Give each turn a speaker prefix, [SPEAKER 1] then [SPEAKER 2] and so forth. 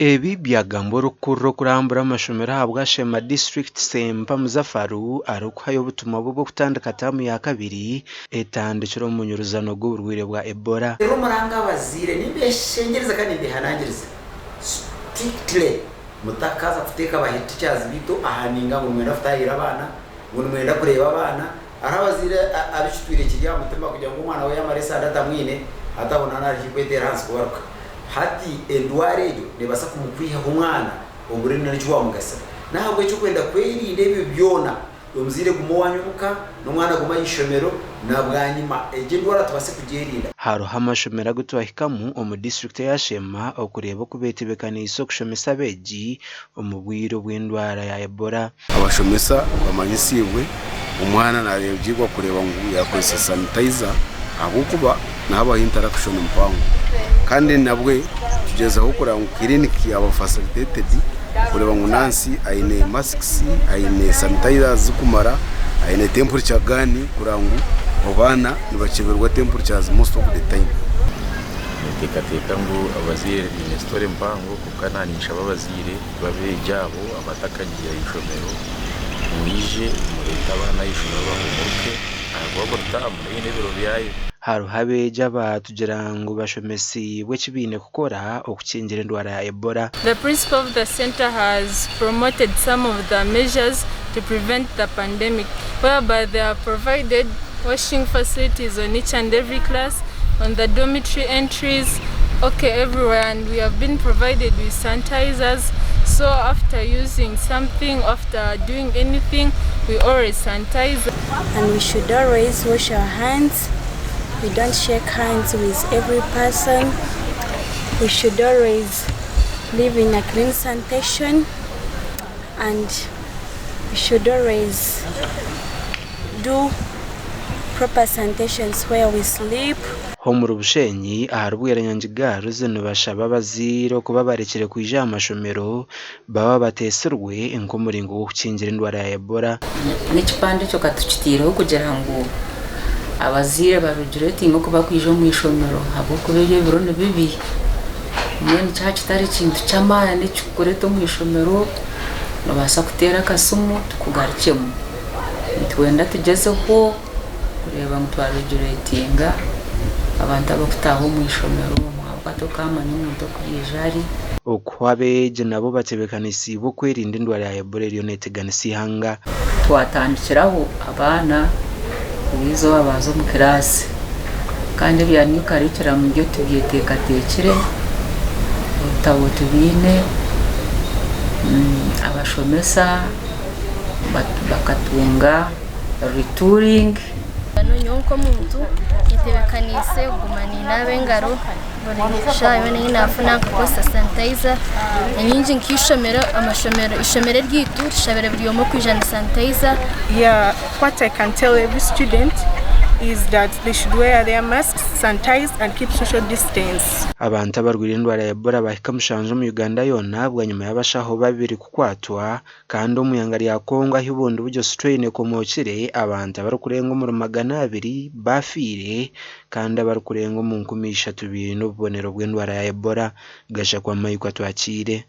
[SPEAKER 1] Ebi byagambwa orikukurira okurambura amashomero ahabwa Sheema disiturikiti Sempa Muzafaru arikuhayo obutumwa bwe bw'okutandika taamu ya kabiri etandikire omu munyuruzano gw'oburwaire bwa Ebola.
[SPEAKER 2] Reero murange abazaire, nimbeshengyereza kandi nimbehanangiriza strictly mutakaza kuteeka ba head teachers baitu aha ninga ngu nimwenda kutaahirira abaana, ngu nimwenda kureeba abaana. Hariho abazaire abu kitwire kiri aha mutima kugira ngu omwana we yaamara esande atamwine, hati aho naaba nari haihi kweteera ahansi kubaruka. Hati endwara egyo neebaasa kumukwihaho omwana obure n'eki waamugasira. N'ahabw'ekyo okwenda kwerinda ebyo byona, omuzaire guma owaanyu omuka, n'omwana aguma aha ishomero, na bwanyima egyo endwara tubaase kugyerinda.
[SPEAKER 1] Hariho amashomero agu twahikamu omu disiturikiti eya Sheema okureeba oku betebeekaniise okushomesa abeegi omu bwire obw'endwara ya Ebola.
[SPEAKER 3] Abashomesa bamanyisiibwe omwana naayegyibwa kureeba ngu yaakozesa sanitayiza ahabw'okuba nihabaho intarakishoni mpango kandi nabwe tugyezaho kureeba ngu kiriniki yaaba fasiritetedi kureeba ngu naasi aine masikisi, aine sanitayiza zirikumara, aine tempurikya gaani kureeba ngu abaana nibakyeberwa tempurikyazi most of the time.
[SPEAKER 4] Ninteekateeka ngu abazaire baine sitore mpango kwonka naanye ninshaba abazaire b'abeegi abo abatakagiire aha ishomero mwije mureete abaana aha ishomero bahumuruke ahakuba buri taamu eine ebiro byayo.
[SPEAKER 1] Hariho abeegi abaatugira ngu bashomesiibwe eki baine kukora okukingira endwara ya Ebola.
[SPEAKER 5] The principal of the centre has promoted some of the measures to prevent the pandemic whereby they have provided washing facilities on each and every class, on the dormitory entries, okay, everywhere, and we have been provided with sanitizers. So after using something, after doing anything, we always sanitize.
[SPEAKER 6] And we should always wash our hands. We don't shake hands with every person. We should always live in a clean sanitation, and we should always do proper sanitations where we sleep.
[SPEAKER 1] Omuri Bushenyi ahari Bweranyangi Girls nibashaba abazaire okuba barekire kwija aha mashomero baba bateetsirwe nk'omuringo gw'okukingira endwara ya Ebola.
[SPEAKER 7] N'ekipande ekyo katukiteireho kugira ngu abazaire bareguletinge oku barikwija omu ishomero ahabw'okuba ebi ebiro ni bibi. Mbwenu kyaba kitari kintu ky'amaani ekirikukureeta omu ishomero, noobaasa kuteera akasimu tukugarukyemu. Nitwenda tugyezeho kureeba ngu twareguletinga abantu abarikutaaha omu ishomero ahabw'okuba tokaamanya omuntu oku yaija ari.
[SPEAKER 1] Oku abeegi nabo batebeekanisiibwe okwerinda endwara ya Ebola eriyo neeteganisa eihanga.
[SPEAKER 7] Twatandikiraho abaana buri izooba baaza omu kiraasi kandi ebya new curriculum byo tubyeteekateekire, ebitabo tubiine, abashomesa bakatunga retooling.
[SPEAKER 8] Nyowe nk'omuntu nyetebeekaniise kuguma ninaaba engaro buri shaaha yoona ei naafuna nkakozesa sanitayiza. Enyingi nk'eishomero, amashomero, eishomero eryaitu tushabire buri omwe kwija na sanitayiza.
[SPEAKER 9] Yeah, what I can tell every student is that they should wear their masks, sanitize and keep social distance.
[SPEAKER 1] Abantu abarwaire endwara ya Ebola bahika mushanju omu Uganda yoona bwanyima y'abashaho babiri kukwatwa kandi omu ihanga rya Congo ahi Bundibugyo strain ekomookire abantu abarikurenga omuri 200 baafiire kandi abarikurenga omu 3000 baine obubonero bw'endwara ya Ebola. Gashakwa Mike Atwakiire.